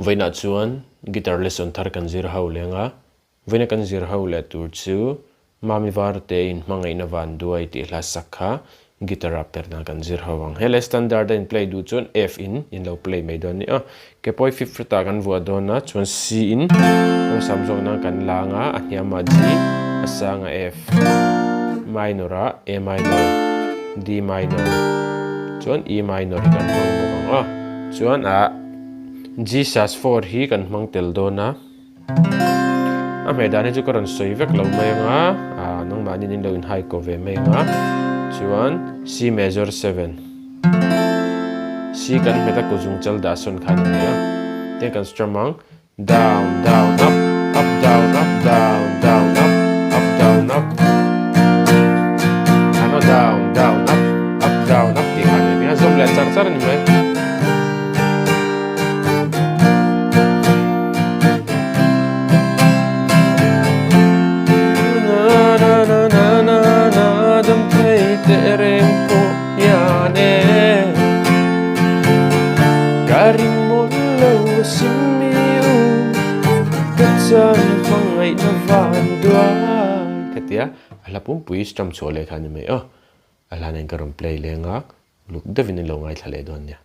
Vawiinah chuan guitar lesson thar kan zir ho leng a, vawiina kan zir ho leh tur chu Mami Varte in hmangaihna van duai tih hla sak kha guitar ah perna kan zir ho ang. Helai standard a in play duh chuan F in in lo play mai dawn a ni a, ke pawi fifth fret ah kan vuah dawn a, chuan C in awlsam zawk nan kan la ang a, a hniamah G, a sangah F, minor ah A minor, D minor, chuan E minor hi kan hmang bawk ang a, chuan ah. G sus 4 hi kan hmang tel dawn a, a hmeh dan hi chu ka rawn sawi vek lo mai ang a, ah nangmahni in lo in hai ko ve mai ang a, chuan C major 7 C kan hmet a kuzung chal dah sawn khan a ni a, tin kan strum ang down down up up down up down down up up down up ano down down up up down up tih khan a ni a, zawm leh char char a ni mai. Khatia a hla pumpui strum chhuah leh kha a ni mai aw. A hla nen ka rawn play leng a, uluk deuhin in lo ngaithla leh dawn nia.